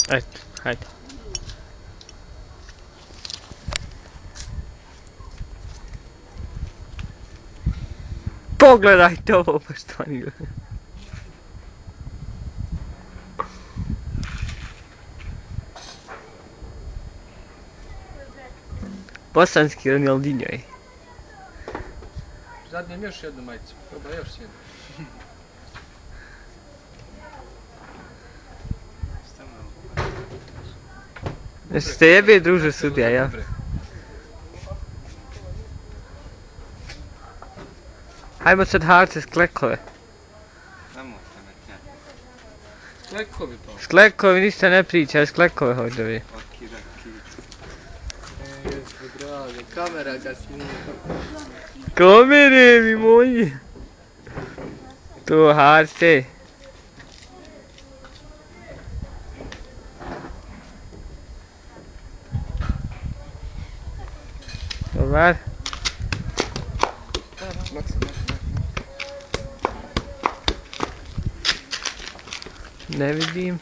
Eto, hajde. Pogledajte ovo, pa što oni gledaju. Bosanski Ronaldinho je. Zadnjem još jednu majicu, probaj još jednu. Jeste jebe druže sudija, ja? Hajmo sad harce sklekove. Nemojte me tja. Sklekovi pa. Sklekovi ništa ne priča, ja sklekove hoću da vidim. Okiraki. Jesu drago, kamera ga snima. Kamere mi moji. To harce. Dobar. Ne vidim.